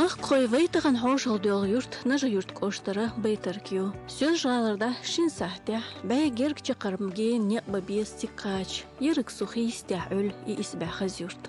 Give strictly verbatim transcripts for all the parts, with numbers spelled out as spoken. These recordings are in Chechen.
Махкахой, вай тахан хьошалгӀа доьлху юрт Нажи-Юрт кӀоштара Байтарка ю. Соьлжа-ГӀалара дӀа шина сахьтехь бӀе герга чаккхарма гена некъ бан беза цига кхача, ерриг сухе йистехь Ӏуьллу и исбаьхьа хаза юрт.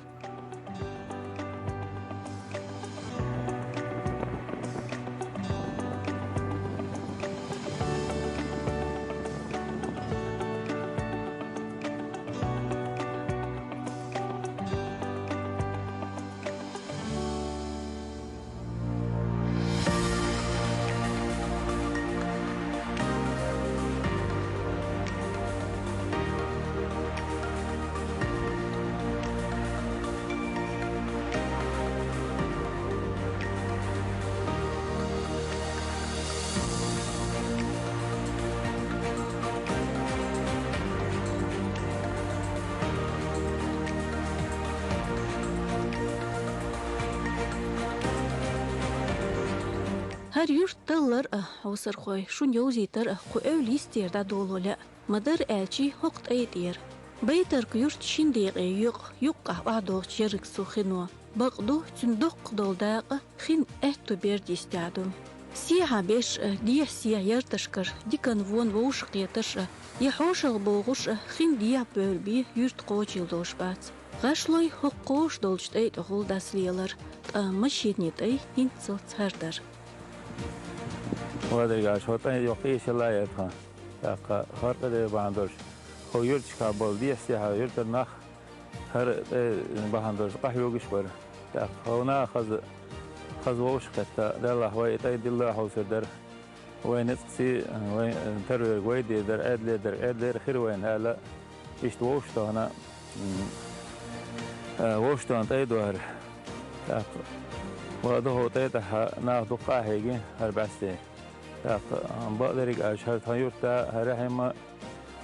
ХӀара юрт таллар а, хьовсархой, шуна йовзийтар а кху эвла йистера дӀадоло лаьа, ма-дарра аьлча хӀокху тӀай тӀера. Байтарка юрт шина декъе йоькъу юккъехь охьадогӀучу ерриг сухе хино. Бакъду, цуьнан доккха долу дакъа хин аьтту берда йистехь ду. Сехьа беш а, дехьа-сехьа ярташкара диканна-вонна вовшахкхетарш а, я хьошалгӀа богӀурш а хин дехьа бевлла бен юьрта кхочийла долуш бац. ГӀашлой хӀокху кхоша долчу тӀай тӀехула дӀасалелар, ткъа машенийн тӀай хӀинццалц хӀара дара. Вадига аша хӀо тӀай йоккха эшалла яра тхан. ТӀаккха хӀара къа дера бахьана долуш, хӀо юьрташкахь болу дехьа-сехьа юьртара нах хӀара тӀай бахьана долуш къахьоьгуш бара. ТӀаккха хӀо наха хаза, хаза вовшахкхетта, деллахь вай и тӀай дилла хьовсур дара. Вайн ницкъ сий, вайн тарвелиг вай дийр дара, Ӏедале дара, Ӏедалера хир вайна аьлла, иштта вовшахтохна, м, а, вовшахтохна тӀай ду хӀара. ТӀаккха ва ду хӀо тӀай тӀехь наха дуккха а хьеги хӀара бӀаьсте. ТӀаккха, а, бакъдерг аьлча, хӀара тхан юрта, хӀара рехьимма,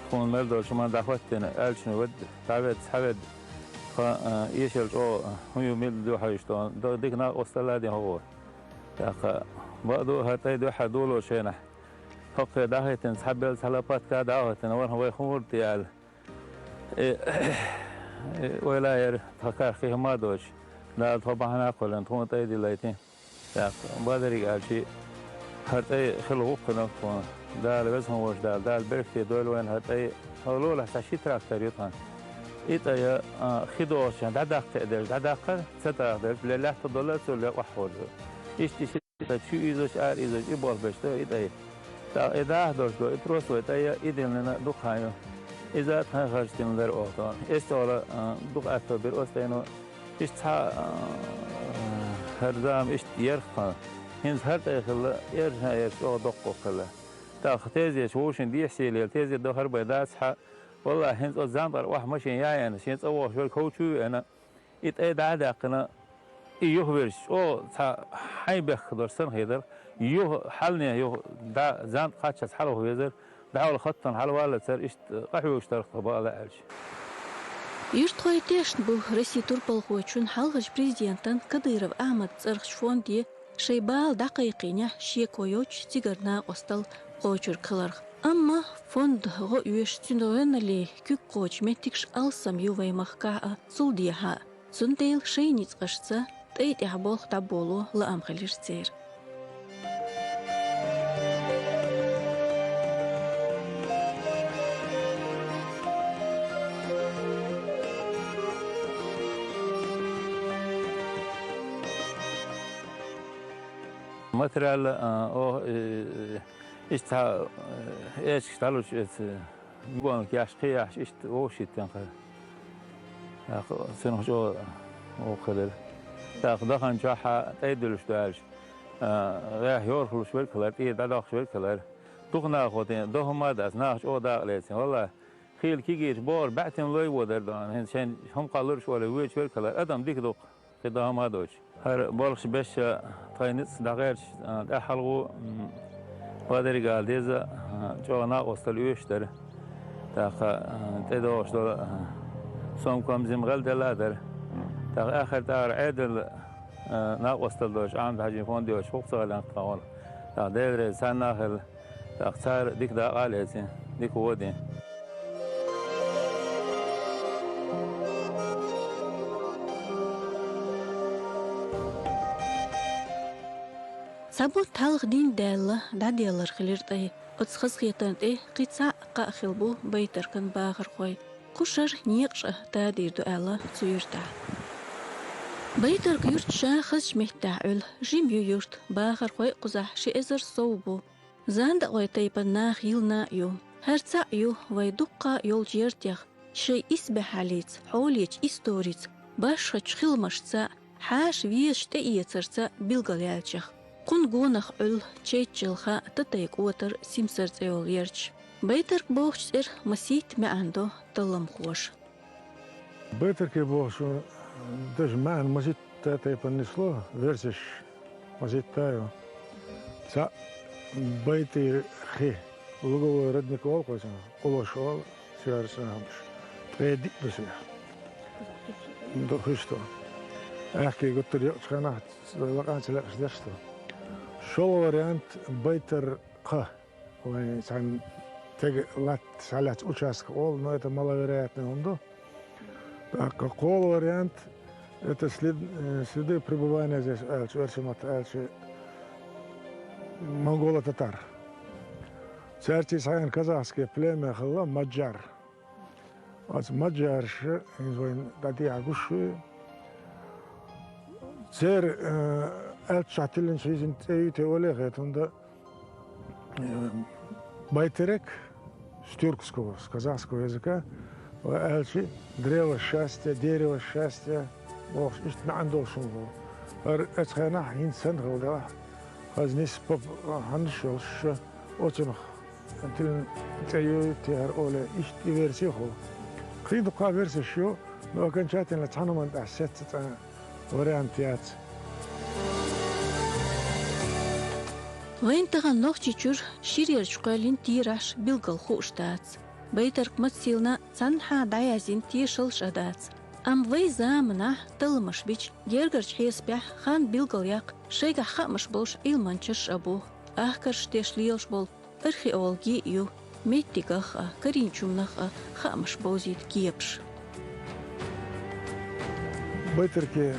тхуна мел долчу ма дӀахӀоттина, аьллачун ведда, дӀаведда, схьаведда, тхан, а, эшалла чӀогӀа хӀун ю, мила ду хьуьйсу тхуна, д-, дика накъосталла дина хӀокхо. ТӀаккха, бакъду, хӀара тӀай дуьххьара долочу хенахь, хӀокхе дӀахӀиттина цхьа белла, цхьа лопатка дӀахӀоттина, вархьа вай хӀун вур те аьлла. Э, э, ойла яра, тхан карахь кхин хӀума а доцуш, Дала тхо бахьана а кхоьллина, тхуна тӀай дилайти. ТӀаккха, бакъдерг аьлча, хӀара тӀай хила гӀуллакх хилла тхуна. Дала, Веза хӀума волчу Дала, Дала беркате дойла вайна хӀара тӀай. ХӀара лолахь цхьа ши трактор ю тхан. И тӀай, а, хи догӀучохь дӀадаккха а дерг дӀадаккхар, ца тӀаккха дерг, ле лаьтта долу, цо ле охьахур ду. Иштта и ши тӀай чу ийзош, ара ийзош, и болх беш ду и тӀай. ТӀаккха и даха долуш ду, и тросовой тӀай, и диллина дукха хан ю. Иза тхан харжа дина дара оха. Эс тӀехула, а, дукха аьтто бира оцу тӀайно. Иштта цхьа, а, хӀара зама иштта ерх тхан. ХӀинца хӀара тӀай хилла, эржа а эржа чӀогӀа доккха хилла. ТӀаккха тезеташ вовшийн дехьа сийлера, тезет до хӀара бай дац хьа. Валлахь, хӀинца оцу зантӀара охьа машен яйна, шен цӀа вохуш верг ховчу а веана, и тӀай дӀа а даьккхина, и юхавирзича, чӀогӀа цхьа хьайн бехк долуш санна хетара, юха хьалне юха дӀа зантӀ кхаччалц хьалха везара, дӀахьал хаттана хьалаваллацара, иштта къахьоьгуш тара тхо, бакъ лаьа аьлча. Юьртахой тешна бу Россин турпалхочун, хьалхарчу президентан Кадыров Ахьмадан цӀарахчу фонде шайн бала дӀакхайкхийнехь шеко йоцуш цигара накъосталла кхочург хиларх. Амма фонд гӀо оьшу цуьнан гӀоьналлин куьг кхочу меттигаш алсам ю вайн махкахь а, цул дехьа а. Цундела шайн ницкъашца тӀай тӀехь болх дӀаболо лаам хилира церан. Материал, а, о, э, иштта, э, эчигаш дӀалуш эца. Гонка яхьаш, кхин яхьаш, иштта вовшахӀиттина кхара. ТӀаккха цуьнах чӀогӀа воккха хилира. ТӀаккха даханчохь тӀай дуьллуш ду аьлча, а, гӀехь йорхалуш верг хилара, тӀера дӀадоккхуш верг хилара. Дукха нахо тӀе до хӀума а дац, наха чӀогӀа дакъа лецина. Валлахь, хийла кегийраш бохура, баьӀтина лой водар ду, хӀинца шайн хӀума кхаллурш олий, воьдуш верг хилара, адам дика ду-кх. Кхин дан хӀума а доцуш. ХӀара болхаш беш а тхайн ницкъ дӀагӀерташ, а, тӀаьххьалгӀу, м, бакъдерг ала деза, а, чӀогӀа накъосталла оьшуш дара. ТӀаккха, а, тӀедогӀуш долу, а, сомком жима гӀелделла а дара. ТӀаккха аьхар тӀара Ӏедал, а, накъосталла долуш, Ахьмад-Хьаьжин фонд йолуш, хӀокху ца гӀелина тхан гӀо. ТӀаккха Дела реза царна а хилла. ТӀаккха цара дика дакъа а лецина, дика вон дина. Цхьа бутт хьалха дин даьлла дӀаделлар хилира тӀай. Оцу хазахетарна тӀе кхин цхьаъ-кхаъ хилла бу Байтаркан бахархой. Кху шарахь некъаш а тадийр ду аьлла цу юьртахь. Байтарк юрт ша хазачу меттехь Ӏуьллу, жима ю юрт, бахархой а кхузахь ши эзар сов бу. Зандакъой тайпана нах йиллина а ю. ХӀара цхьаъ ю вай дуккха а йолчу яртех, шайн исбаьхьаллица, хьолечу историца, башхачу хиламашца, хьаша везаш тӀеэцарца билгалъяьллачех. Кхунна гонах Ӏуьллу Чеччалха, Татайкотар, Симсар цӀе йолу ярташ. Байтарк бохучу цӀера масийтта маьӀна до талламхоша. Байтарке бохучун даже маьӀна масийтта тайпана нисло, версеш масийтта ю. Цхьаъ Байтархи, луговой родник олу кхузахь, къулош олу, церан нахамаш. Ткъе диъ ду церан. Ду хуьсто. Аьхки гуттар а йоккхачу хенахь лакхана ца лаьаш дерш ду. ШолгӀа вариант Байтаркха. Вайн цхьаьна тега латта схьалаьцна участок олу, но это маловероятный хӀума ду. ТӀаккха кхоалгӀа вариант, это след-, э, следы пребывания здесь аьлча, оьрсийн маттахь аьлча, монголо-татар. Цаьрца схьаьна казахское племя хилла, маджар. Оцу маджараша, хӀинца вайна дӀатӀехьа гуш ю, церан, э, аьллачохь тиллинчу хӀинца цӀе юй те олий хета, хӀунда, э, байтерек с тюркского, с казахского языка, ва аьлча древо счастья, дерево счастья бохуш, иштта маьӀна долуш хӀума хилла. ХӀара оцу хенахь хӀинца санна хилла делахь, хаза нисса папа хьаннаш йолуш, оцунах тиллина цӀе юй те хӀара олий, иштта и версия хилла. Кхин дуккха версеш ю, но окончательно цхьана хӀуманна тӀехь сецца цхьа вариант яц. Вайн тахана Нохчийчуьра ширерчу кхоьллина терахьаш билггал хууш дац. Байтарк мацаллина цхьаннахьа дӀаяздина тешаллаш а дац. Амма вайн заманахь талламаш бича, гергарчу хьесапехь хан билгалъяккха шайгахь хаамаш болуш Ӏилманчаш а бу. Ахкарш деш лелаш болу археологи а ю, меттигах а, карийначунах а хаамаш бовзийта кепаш. Байтарке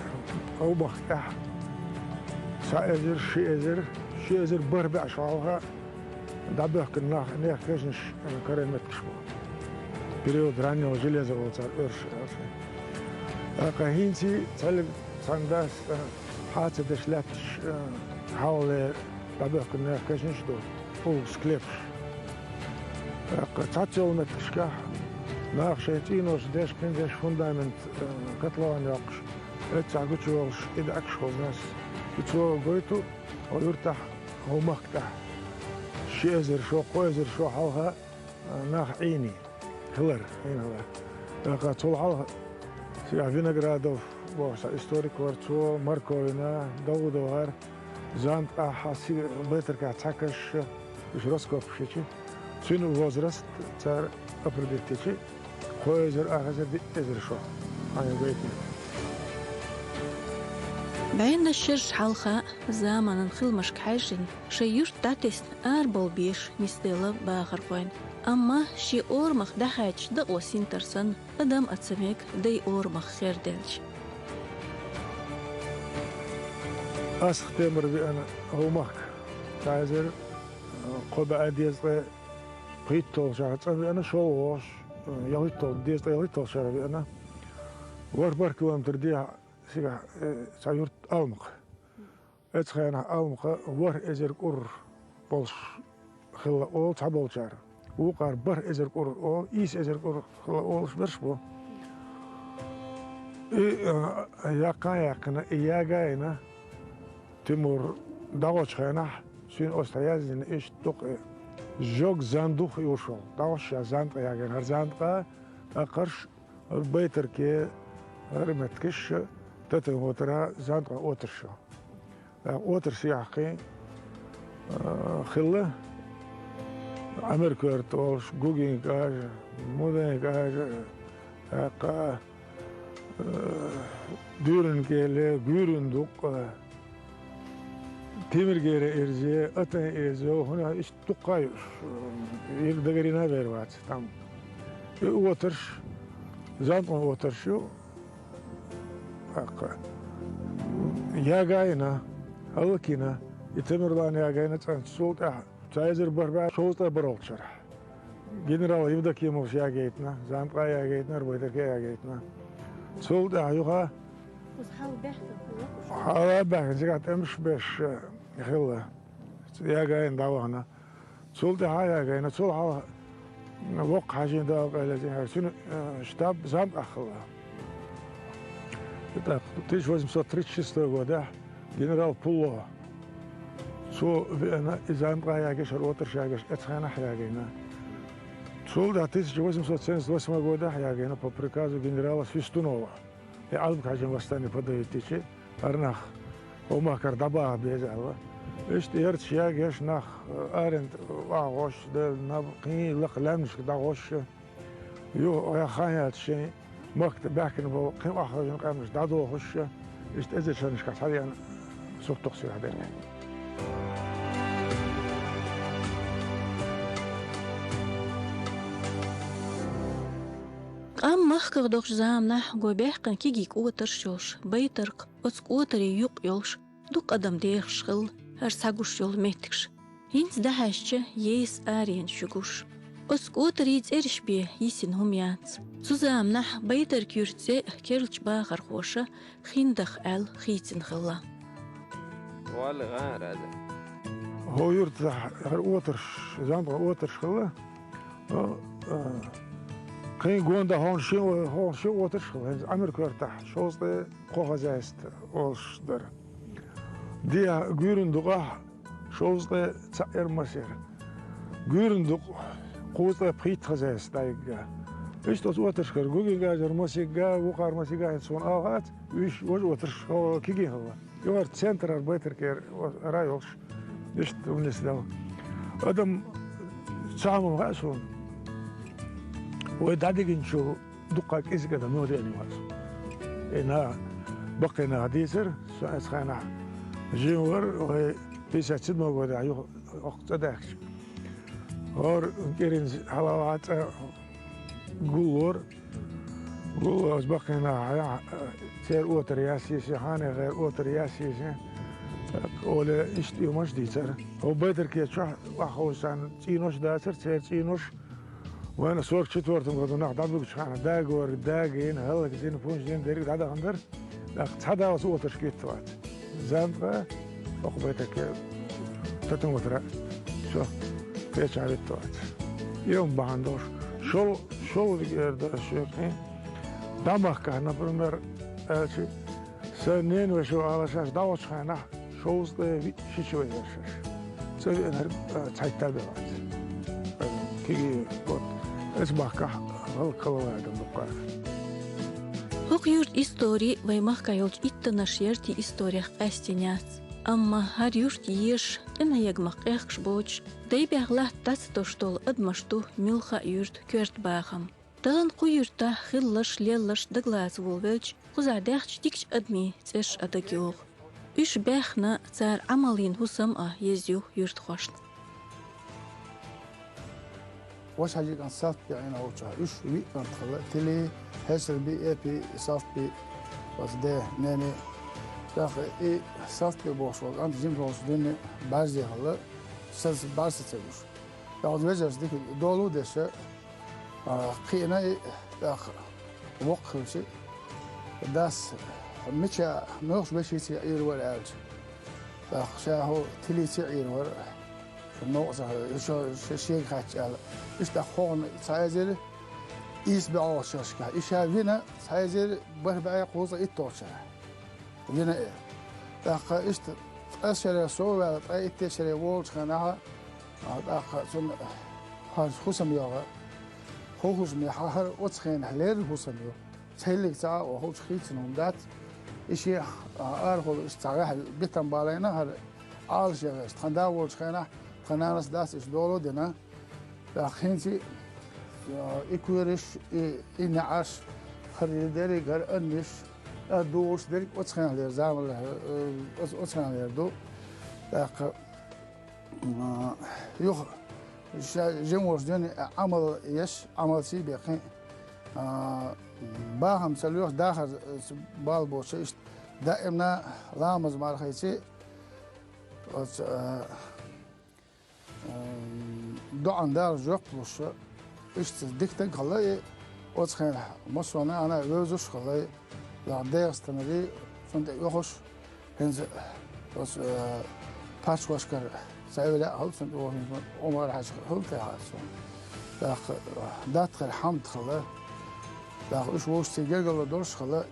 къовбахтехь цхьа эзар, ши эзар, ши эзар бархӀ бӀе шо хьалха дӀабоьхкина нах, нехан кешнаш, э, карийна меттигаш бу. Период раннего железа олу цара оьрсаша. ТӀаккха хӀинца цхьаьллиг цхьана дас, э, хьа ца деш лаьтташ, э, хьалхале дӀабоьхкина нехан кешнаш а ду, уллуш склепаш. ТӀаккха цхьацца йолу меттигашкахь наха шайн цӀенош деш, кхин деш фундамент, э, котлован йоккхуш, эццахь гучуйолуш и даьӀахкаш хилла нах. И цо гойту, хӀокху юьртахь, хӀокху махка тӀехь ши эзар шо, кхо эзар шо хьалха, а, нах Ӏийний хилар, Ӏийна хилар. ТӀаккха цул хьалха цигахь Виноградов бохуш цхьа историк вара, цо Марковина, Даудов гӀар, Занткъахь, Байтаркехь цхьа каш, уьш раскопкаш йича, цуьнан возраст цара определить йича, кхо эзар, ах эзар, диъ эзар шо хьайна гойту. БӀеннаш шераш хьалха, заманан хиламашка хьаьжжина, шайн юрт дӀатесна арабовла безаш нисделла бахархойн. Амма шен орамах дӀахаьдча дакъо синтар санна, адам а ца мега дай орамах херделча. Асхтемар веана хӀокху махка. Цхьа эзар кхо бӀе дезткъе пхийтталгӀачу шарахь цӀа веана, шолгӀа вогӀуш, ялхитталгӀа, дезткъе ялхитталгӀачу шарахь веана. ВорхӀ-бархӀ километр дехьа цигахь, э, цхьа юрт Алмакъ. Оцу хенахь Алмакъа ворхӀ эзар кӀур болуш хилла олу цхьаболчара. Вукхара бархӀ эзар кӀур олу, ийс эзар кӀур хилла олуш берш бу. И, а, яккхий а яьккхина, и ягийна Тимур дӀагӀочу хенахь, цуьнан оцу тӀехь яздина иштта ду-кх и, Жог Зандух и ву шолгӀа. ДӀагӀочу ша Занткъа ягийна, хӀара Занткъа, тӀаккха хӀорш, хӀара Байтарке, хӀара меттигаш, Татархотара, Занткъа отарш ю. ТӀаккха отарш яьккхина, а, хилла Ӏамеркоьрта олуш, Гугин кӀажа, Мудайн кӀажа, тӀаккха, а, Дуьйран кӀеле, Гуьйран дукъ, Тимиргера ирзе, Атайн ирзе, хӀунда аьлча иштта дуккха а ю уьш, ира дагарийна а вер вац там. И отарш, Занткъан отарш ю, тӀаккха ягийна, хӀаллакйина, И Тамерлан ягайна цӀанца, цул тӀаьхьа цхьа эзар бархӀ бӀаь шовзткъе бархӀолгӀачу шарахь. Генерал Евдокимовс ягайтина, Замкъа ягайтина, Рубайтарке ягайтина. Цул тӀаьхьа юха хьала баьхкина, цигахь тӀемаш беш, э, хилла. Ягайна дӀавахана. Цул тӀаьхьа ягайна, цул хьалха воккха хьажин Дала къайлазин хьар. Цуьнан, э, штаб Замкъахь хилла. ТӀаккха тысяча восемьсот тридцать шестой годехь генерал Пулло. Цо веана, и Замкъа ягеш, хӀара Отарш ягеш, эцхьанахь ягайна. Цул тӀаьхьа тысяча восемьсот семьдесят восьмой годехь ягайна по приказу генерала Свистунова. И Алб-Хьаьжин восстани подавить дичи, хӀара нах хӀокху махкара дӀабаха беза аьлла. Иштта ярташ ягеш нах, аренда охьагӀош, делла наб, кхин лакха лаьмнашка дӀагӀош, юха хан яьлча шайн махка баьхкина болу кхин охьахевшина къаьмнаш дӀадохуш, иштта эзар шарнашкахь схьадеана суртах сирахь дерг. Къам махках дохучу заманахь го баьхкина кегий кӀотарш йолуш, байтарх, оцу кӀотарийн юкъ йолуш, дукха адам дехаш хилла хӀара схьагуш йолу меттигаш. ХӀинца дӀахьаьжча, ейса аренаш ю гуш. Оцу кӀотарийн цӀераш бен йисина хӀума яц. Цу заманахь Байтарк-Юьртан цӀе керлачу бахархоша Хиндах аьлла хийцина хилла. Валла, гӀара ада. ХӀо юьртахь хӀара Отарш, Замкъа Отарш хилла. О, а, кхин гонда хьуна ши, хьуна ши Отарш хилла. ХӀинца Ӏамир коьртахь шовзткъе кхо хозяйство олуш дара. Дехьа Гуьйран дукъахь шовзткъе цхьаъ яра, масех яра. Гуьйран дукъ кхузткъе пхийтта хозяйство дӀайигна. Иштта оцу Отаршкара Гуьйран гажар масех а, вукхара масех а хӀинца суна ала хац, уьш важа Отарш хӀо кегий хилла. Юхара центрара Байтаркера районаш. Иштта вуьнис дала. Адам цхьа хӀума хаьа суна. Вай дӀадигинчул дуккха кӀезиг адам муха деана вац. И наха, баккхий наха дийцар, со эцхьанахь жин вара, вай пятьдесят седьмой годехь юха оккха цӀа даьхкича. ХӀора кӀиринца хьалаваха цӀа гуллора. Гулло аса баккхий наха, церан Отар яс йиси, хьанехера Отар яс йиси. Оле иштта юмаш дийцара. ХӀо Байтарке чохь охьаховшарна цӀийнош дацара, церан цӀийнош. Вайна сорок четвёртом году нах дӀабуьгучу хана дагор дагийна, хӀаллакдина, пунждина дерриг дӀадахана дара. ТӀаккха цхьа далла оцу Отаршка витта вац. Замкъа, окху Байтарке татан ватара, со кхечахьа витта вац. И хӀума бахьана долуш, шол, шолгӀа эр дара шен кхин. ДӀа махкахь, например, аьлча, сан ненаваша ала шаьш дӀагӀочу хенахь, шовзткъе виъ шича веара шаьш. ЦӀа веанарг, а, цхьайтта бен вац. Киги, вот, эцу махкахь хӀаллакьхилла вай адам дуккха. ХӀокху юьртан истори вай махкахь йолчу иттаннаш яртийн историх къаьстина яц. Амма хӀара юрт езаш, къинхьегамах къехкаш боцуш, дайбех латта дӀа ца тосуш долу адамаш ду муьлхха а юьртан коьрта бахам. Тахана кху юьртахь хилларш, лелларш дагалаца волавелча, кхузахь даьхначу дикачу адамийн цӀераш а дагайогӀу. Уьш баьхна, цара Ӏамал йина хӀусам а еза ю юьртахошна. Ваша хьаьжин кӀант Салфбек Ӏийна волчохь, уьш виъ кӀант хилла, Тили, Хьесарби, Эпи, Салфби, оцу де, нени. ТӀаккха и Салфбек бохуш волу кӀант жима волчу дуьнен бӀаьрзе хилла, саца бӀаьрса ца гуш. ТӀаккха вежарша дика долу деш, а, кхиъна и, тӀаккха воккха хилча, дас мича муьлхачу вешица Ӏийр вара аьлча, тӀаккха ша хӀо Тилица Ӏийр вара, шу новкъа ца хилла, шу, шу шега хаьттича аьлла. Иштта тӀаккха хӀокхунна цхьа эзар ийс бӀе Ӏалашшкахь, и ша вина цхьа эзар бархӀ бӀе кхузткъе итталгӀачу шарахь. Вина э. ТӀаккха иштта ткъа шаре со а ваьлла, ткъе итт шаре волчу хенахь, а, тӀаккха цунна хӀара хӀусам йогӀу. ХӀу хӀусам ю, хӀара оцу хенахь леррина хӀусам ю. Цхьа хӀиллиг ца а, хӀу хӀума хийцина хӀума дац. И шен, а, арахула иштта цхьа гӀехь битам балийна, хӀара Ӏалашъеш, тхан да волчу хенахь, тхан нанас, дас иштта долу а дина. ТӀаккха хӀинца, а, и коьрташ, и, и неӀарш, хӀара дерриг, хӀара аннаш, а, дулуш дерриг оцу хенахьлера заманахь, э, оцу, оцу хенахьлера ду. ТӀаккха, а, юха ша жима волчу дуьнен Ӏамал еш, Ӏамалций бен кхин, а, бахам ца лоьхуш, дахар, э, бала боцуш, иштта даимна ламаз мархийций, Оцу, а, м, доӀан Дала жоп луш, иштта дика стаг хилла и оцу хенахь массо а нана вевзаш хилла и, дагахь ДегӀастанари, цунна тӀе оьхуш, хӀинца оцу, а, пачхьошкара цхьа эвла а хилла, цунна тӀе оьхуш, Ӏумар-Хьаьжа хилла тӀехьа цунна. ТӀаккха Даттхара Хьамд хилла. ТӀаккха уьш вовшашца гергарло долуш хилла.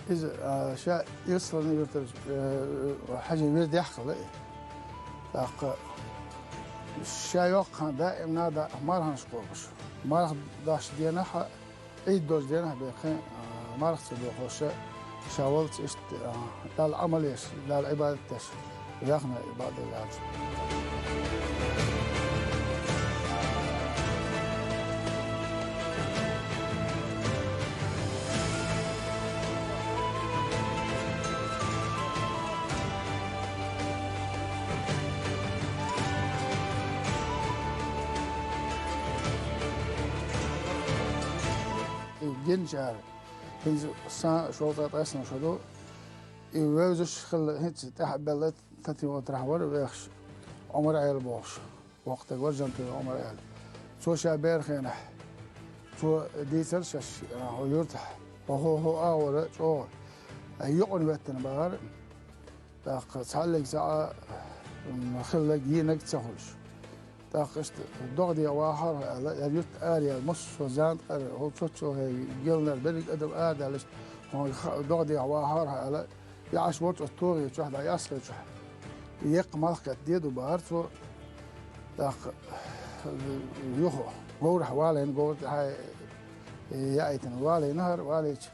Иза, а, ша Ирсалан юьртара, э, хьаьжин вирдехь а хилла и. ТӀаккха ша йоккха хан даим нана марханаш кхобуш. Марха дашчу денахь а, Ӏийд долчу денахь а бен кхин, а, марха ца дохуш, ша валлалц иштта, а, Далла Ӏамал еш, Далла Ӏибадат деш, ваьхна и бакъдерг аьлча. И гинчара, хӀинца сан шовзткъе ткъайесна шо ду, и вевзаш хилла, хӀинца тӀаьхьа а белла, Татин-Отарахь вара вехаш, Ӏумар-Ӏела бохуш. Воккха стаг вара Жантуев Ӏумар-Ӏела. Цо ша бер хенахь, цо дийцар шаьш, а, хӀокху юьртахь, хӀокху, хӀокху агӀора чӀогӀа, а, юкъана веттина бахара. ТӀаккха цхьаллиг цхьа а, м, хилларг, йийнарг ца хуьлуш. ТӀаккха иштта догӀа дехьа вахьара аьлла, яра юьртара ара яьлла, массо а зан-ткъара, хӀокху цо-цо хӀей гелнара берриг адам арадаьлла, иштта хӀокху догӀа дехьа вахьара аьлла, яӀаш вара оцу тогӀи чохь, дӀа ясхи чохь. Еккха малх кхетта де ду бахара цо. ТӀаккха юха говрахь валийна, говра тӀехь яийтина валийна хӀара, валийча,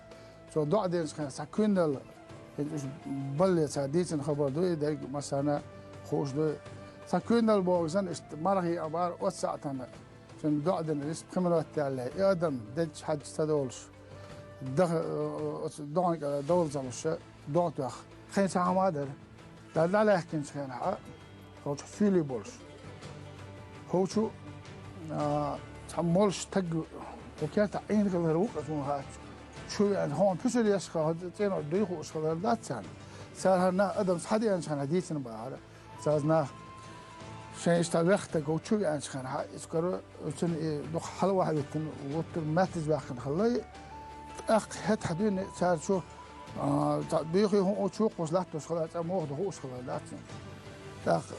цо доӀа деначу хенахь цхьа куьйналла, хӀинца уьш балле цара дийцина хабар ду, и дерг массарна хууш ду. Цхьа куьйналла боху санна, иштта марха йиъна бахара оццу сахьтана. Цуьнан доӀа дина, риспа кхин минот даьлла, и адам дегча хьаьжча ца долуш, даха, оцу догӀан кӀела довла ца луш, догӀа тоьхна. Кхин цхьа хӀума а дара. Далла дӀалаьхкинчу хенахь а, хӀокху чу суьйлий болуш. ХӀокху чу, а, цхьа молуш стаг, кху кертахь Ӏийна хилар ву-кх аса хьуна хаьттича. Чу веана, хьуна пуьсур еш хилар, цӀенош дуй хууш хилар дац царна. Цара хӀара нах адам схьадеанчу хенахь дийцина бахара. Цара нах шайн иштта вехна стаг хӀокху чу веанчу хенахь, иза кара, цуьнан и дукха хьалавахьа веттина, вуттар маьттаза ваьккхина хилла, и тӀаккха хӀетахь дуьйна цара чу, а, цхьа буьйхи хӀун чу кхуш латтош хилла, цӀа муха ду хууш хилла дац цуьнан. ТӀаккха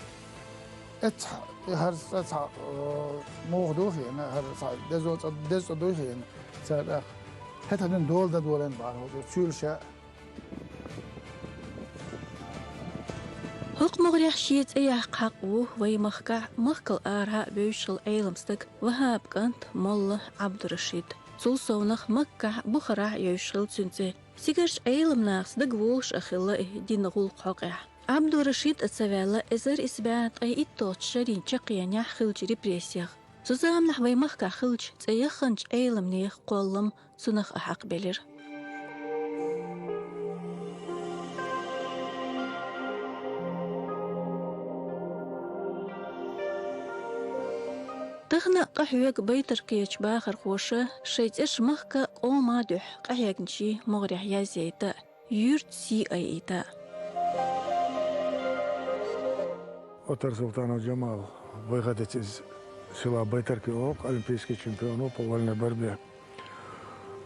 эццахь, и хӀара цӀа цхьа, а, муха ду хиъна, хӀара цхьа дезо цӀа, деза цӀа дуй хиъна, цара тӀаккха хӀетахь дуьйна дола дан долийна бахара хӀокху чуьра ша. ХӀокху могӀарехь шен цӀе яккха хьакъ ву вайн махкахь махкал арахьа вевзаш хилла Ӏелам стаг ВахӀаба кӀант молла Ӏабдурашид. Цул совнах Маккахь, Бухарахь йовзаш хилла цуьнан цӀе. Цигарчу Ӏелам нахаца дагаволуш а хилла и динан гӀуллакх хьокъехь. Ӏабдурашид а ца ваьлла эзар исс бӀе ткъе итталгӀачу шерийн чаккхенехь хиллачу репрессех. Цу заманахь вайн махкахь хиллачу цӀе яханчу Ӏеламнехан кхоллам цунах а хьакхабелира. Тахана а къахьоьгу Байтаркерчу бахархоша шайн цӀераш махка а, къома а дуьхьа къахьегначийн могӀарехь язъяйта а, юьртан сий айийта а. Отар Султанов Джамал, вай хадица из села Байтарки олу, олимпийский чемпион ву по вольной борьбе.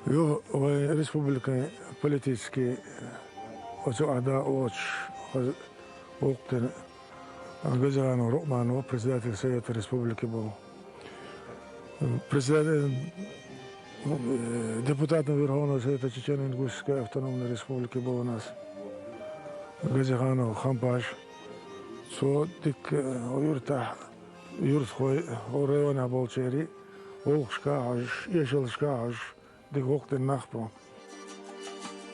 Юха вайн республикан политический оцу Ӏада оцуш хаза гӀуллакх дина Газиханов Рукъман ву, председатель Совета Республики болу. Председатель, э, депутатом Верховного Совета Чечено-Ингушской автономной республики болу у нас Газиханов Хампаш. Цо дика, э, юьртахь, юьртахой, районехь болчеран гӀуллакхашка а хьожуш, эшалшка а хьожуш, дика гӀуллакх дина нах бу.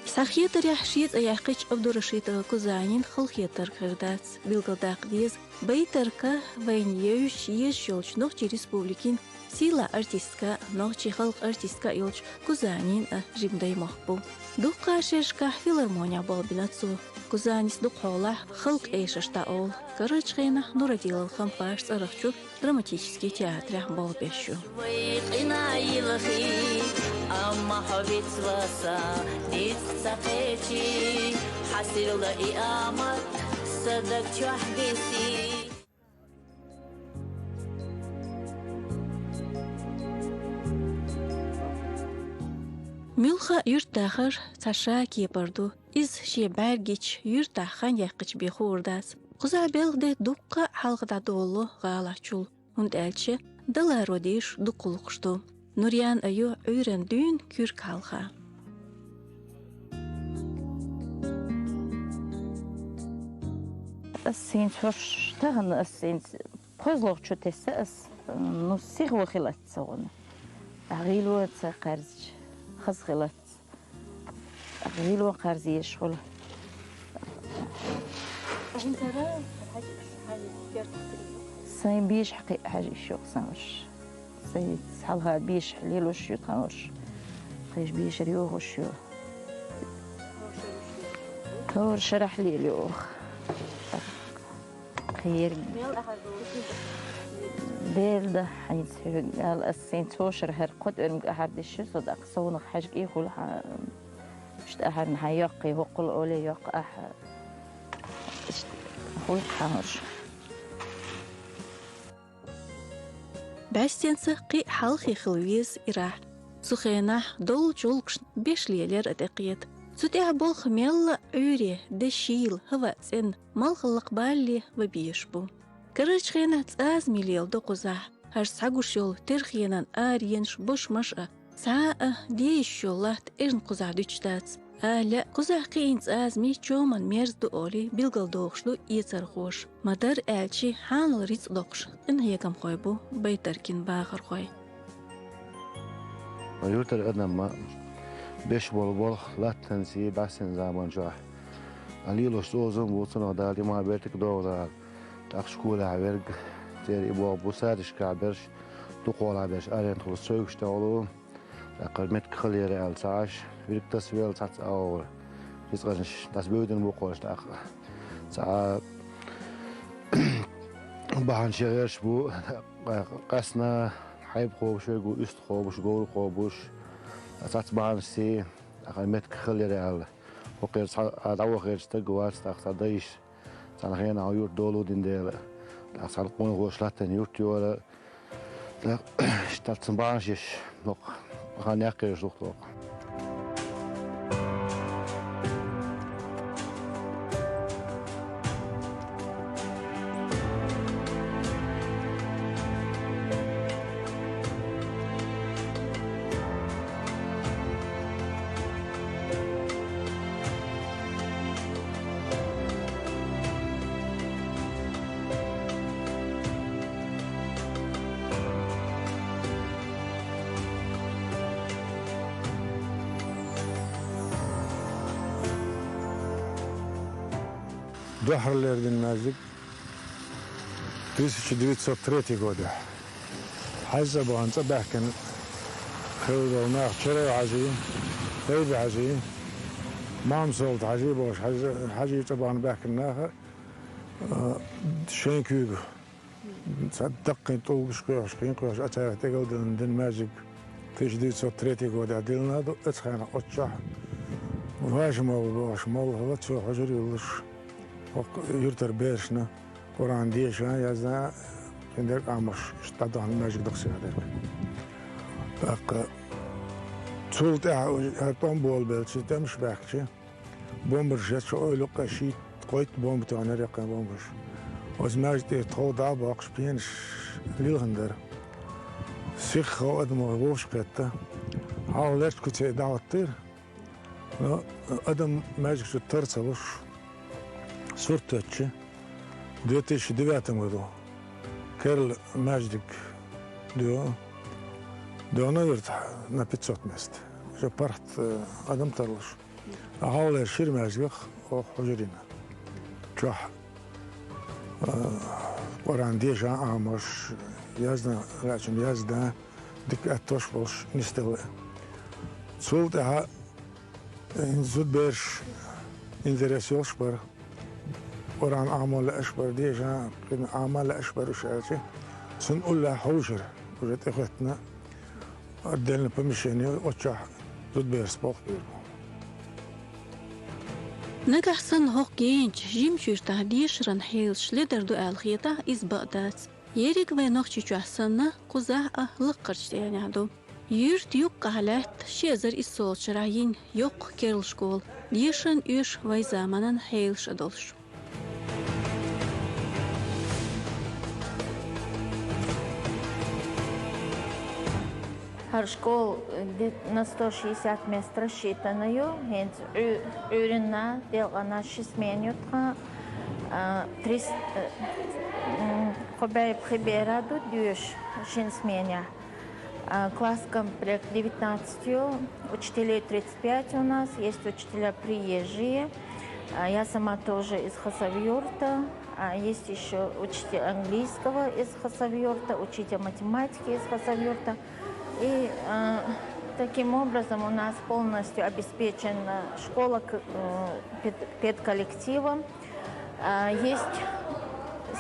Схьахетарехь, шен цӀе яьккхича Абдурашида Кузанин халахетарг хир дац. Билгалдаккха деза, Байтарка вайна евзаш, езаш йолчу нохчийн республикин сийлахь артистка, нохчийн халкъан артистка йолчу Кузанин а жима даймохк бу. Дуккха а шерашкахь филармонехь болх бина цо. Кузанис дукхахьолахь халкъан эшарш дӀаолу. Карарчу хенахь Нурадилов Хампаш цӀарах чу драматический театрехь болх беш ю. Вай къина йилхи, амма хьо вицваса, дицкъ ца кхечи, хьан сирла и амат, Ца даг чохь бисий. Муьлхха юьртдахар цхьа ша кепара ду. Иза шен бӀаьргича юьртахь хан яьккхича бен хуур дац. Кхузахь белхан де дуккха а хьалха дӀадолало гӀалахьчул, хӀунда аьлча даларо дийш дукха гӀуллакхаш ду. Нурьян а ю Ӏуьйранна дуьйна куьрг хьалха. Ас хӀинца хӀорш тахана, ас хӀинца кхозлагӀа чу тесна ас, ну, сиха ван хилац ца гӀуна. ГӀийла ван ца кхаьрзича, хаза хилац. ГӀийла ван кхарза езаш хуьлу. Сайн бийша хьакхиъна хьажа йиш йоккху сан уьш. Сайн хьалха бийша лелош ю тхан уьш. Кхеш бийшара йохуш ю. Товр шарахь лела йоху. Кхерг. Дела да, хьайца хьоьга аьлла, ас сайн цо шара хӀара кхо тӀоьрмиг ахьар деш ю со, тӀаккха совнах хьаьжкӀий хуьлу хьан, иштта ахьарна хьан йоккхий, хӀоккхул оле йоккха ахьа. Иштта хуьлу хьан уьш. БӀаьстенца кхин а хьалхе хила веза ирахь. Цу хенахь долчу гӀуллакхашна беш лелаяр а тӀекхета. Цу тӀехь болх мелла а Ӏуьйре, де шийла, хӀаваъ цӀена, малхаллакх балле ван безаш бу. Карарчу хенахь цӀазамий леладо кхузахь, хӀара схьагуш йолу терхенан аренаш, бошмаш а, цхьа а дезаш йолу латта эрна кхузахь дуьтуш дац. Ала, кхузахь кхиийна цӀазамий чоман мерза ду олий билгалдохуш ду эцархоша. Ма-дарра аьлча, хьанал рицкъ доккхуш къинхьегамхой бу Байтаркин бахархой. Юьртара адам ма беш болу болх латтанций бӀаьстенан заман чохь. Лелош цӀоза а бу, цунах Дала тӀе ма бертиг догӀу Дала. ТӀаккха школехь верг, церан и болх бу, садишкахь берш, дукхахьолахь берш аренахула сойгуш тӀехула. ТӀаккха меттиг хала яра аьлла ца Ӏаш, вирг тасавелла цхьацца агӀор. Рицкъанаш дӀасабевдина бу кхуьш тӀаккха. Цхьа бахьанаш ян гӀерташ бу, къаьсна хьайба кхобуш верг ву, уьстагӀ кхобуш, говр кхобуш. Цхьацца бахьанашций, тӀаккха меттиг хала яра аьлла. ХӀокхуьнца цхьа а дӀавахарчу стаг вац, тӀаккха цхьа дайша. Цхьана хенахь юрт долу дина дела, тӀаккха цхьана къонахоша латтана юрт йора. ТӀаккха, иштта цхьацца бахьанаш еш, доккха, хан яккхийраш дукха доккха. Дуьххьарлера дина маьждиг тысяча девятьсот третий годехь. Хьаьжа цӀа бахана, цӀа баьхкина хилла долу нах Черой-Хьаьжи, Тайби-Хьаьжи, Мамсолта-Хьаьжи бохуш, Хьаьжа, Хьаьжи цӀа бахана баьхкина наха, а, шайн куьйга цхьа даккхий тӀулгаш кхоьхьуш, кхин кхоьхьуш, а царах тӀегал дина, дина маьждиг тысяча девятьсот третий годехь диллина ду, оцу хенахь оццахь важа молла бохуш, молла хилла, цо хьужур йиллуш, хӀокху юьртара берашна Къуръан деша, яздан, кхин дерг а Ӏамош, иштта дӀадахана маьждиг ду-кх цигахь дерг. ТӀаккха цул тӀаьхьа хӀара тӀом болабелча, тӀемаш баьхкича, бомбанаш эцча, ойла юккъе шийтта-кхойтта бомба тоьхнера, яккхий бомбанаш. Оцу маьждиге тхов дӀа а боккхуш, пенаш лилхина дара. Сихха адамо вовшахкхетта, хьалха лерчу куьце дӀахӀоттийра. Но адам маьждиг чу тар ца луш, сурт тоьттича, две тысячи девятом году керла маьждиг доьху, доьхна юьртахь на пятьсот мест. Уже паргӀат, э, адам тарлуш. Хьалхалера шира маьждигах оха хьужур йина. Чохь, а, Къуръан деша а Ӏамош, яздан лаьчун яздан, дика аьттош а болуш нисделла. Цул тӀаьхьа, э, зудабераш интерес йолуш бара. Къуръан Ӏамо лаьаш бара, деша, кхин Ӏама лаьаш бара уьш аьлча, цунна уллехь хьовшара, уже тӀехӀоьттина, отдельное помещение, оццахь зудаберашца болх бийр бу. Нагахь санна хӀокху генчу жимчуьртахь дешаран хьелаш ледар ду аьлла хетахь, иза бакъ дац. Ерриг вайн Нохчийчохь санна, кхузахь а лаккхарчу тӀенехь ду. Юьртан юккъахь лаьтта ши эзар иссолгӀачу шарахь йина йоккха керла школа, дешан оьшу вайн заманан хьелаш а долуш. ХӀара школа, э, де-, на сто шестьдесят мест рассчитана ю, хӀинца Ӏу-, Ӏуьйранна, делкъана ши смена ю тхан, а, трис-, э, м, кхо бӀе пхи бер а ду доьшуш шина сменехь. А, класс комплект девятнадцать ю, учителей тридцать пять у нас, есть учителя приезжие. А, я сама тоже из Хасавюрта. А, есть ещё учитель английского из Хасавюрта, учитель математики из Хасавюрта. И, а, таким образом у нас полностью обеспечена школа к-, э, пед-, педколлективом. А, есть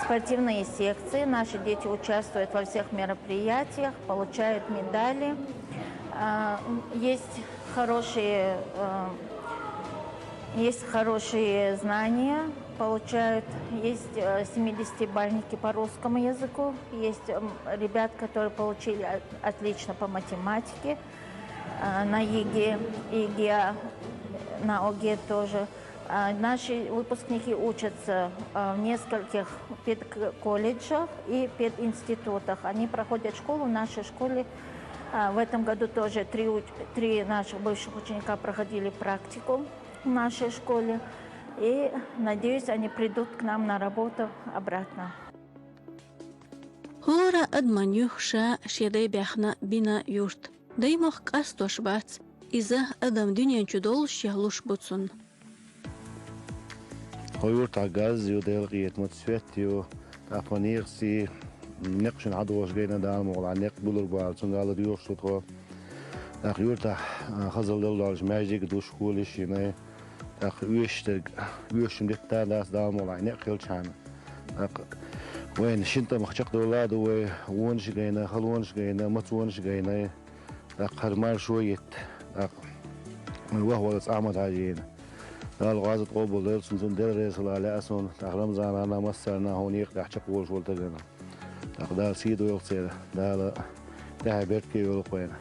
спортивные секции, наши дети участвуют во всех мероприятиях, получают медали. А, м, есть хорошие, э, есть хорошие знания, получают, есть, э, семидесятибалльники по русскому языку, есть, м, ребят, которые получили о-, отлично по математике, э, на ЕГЭ, ЕГЭ, на ОГЭ тоже. А, наши выпускники учатся, а, в нескольких педколледжах и пединститутах. Они проходят школу в нашей школе. А, в этом году тоже три уч-, три наших бывших ученика проходили практику в нашей школе. И, надеюсь, они придут к нам на работу обратно. ХӀора адаман ю ша шен дай баьхна бина юрт. Даймохк къастош бац, иза адам дуьнен чу доллушехь луш бу цунна. Хьо юртахь газ ю, Делан къинхетамца свет ю, тӀаккха некъ сий, некъ шуна хьадогӀуш гайна Дала мукъалахь, некъ гулур бу аьлла, цунна Дала доьхуш ду тхо. ТӀаккха юртахь, а, хазалла долуш маьждиг а ду, школаш а йина, тӀаккха оьшуш дерг, оьшуш хӀума диттар дац Дала мукъалахь, некъ хилчахьана. ТӀаккха вайна шина тӀамах чекхдовла а ду вай, вонаш а гайна, халонаш а гайна, мацонаш а гайна. ТӀаккха хӀара маршо а йитта, тӀаккха вай ваха волу Ахьмад-Хьаьжина. Дала гӀазот къобалдойла цуьнан, цунна Дела реза хила лаьа суна, тӀаккха Рамзанна, массарна хьуна некъа тӀехь чекхволуш волу дагана. ТӀаккха Дала сий дойла церан, Дала тӀаьхье беркате йойла вайна.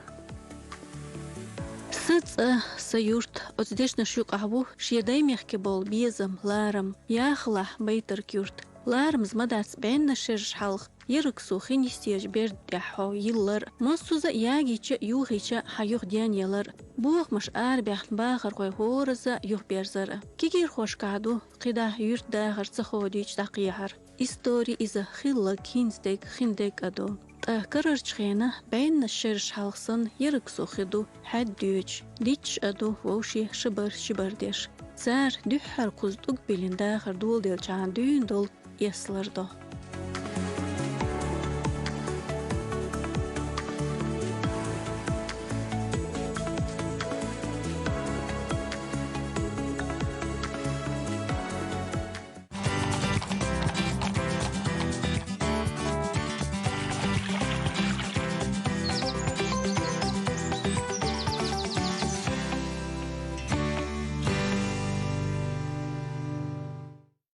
Сан цӀа, сан юрт, оцу дешнаш юкъахь бу шен даймехкан болу безам, ларам, яхалахь Байтарг юрт. Ларамаза ма дац бӀеннаш шераш хьалха, ерриг сов хин йистерчу берда тӀехь хьо йиллар а, массо а ягийча а, юхийча а хьан юха денъялар а, бохамаш арабаьхна бахархой хӀоразза юхаберзар а. Кегийрхошкахь ду кхидӀа юьртан дахар ца ходийча дӀакхехьар. Истори иза хилларг хӀинца дерг, хин дерг а ду. Ткъа карарчу хенахь бӀеннаш шераш хьалха санна ерриг сов хи ду хьаьдда доьдуш, дитташ а ду вовшийн ши бар, ши бар деш. Цара дуьххьара кхуза тӀулг биллина дахар доладелчахьана дуьйна долу эслар до.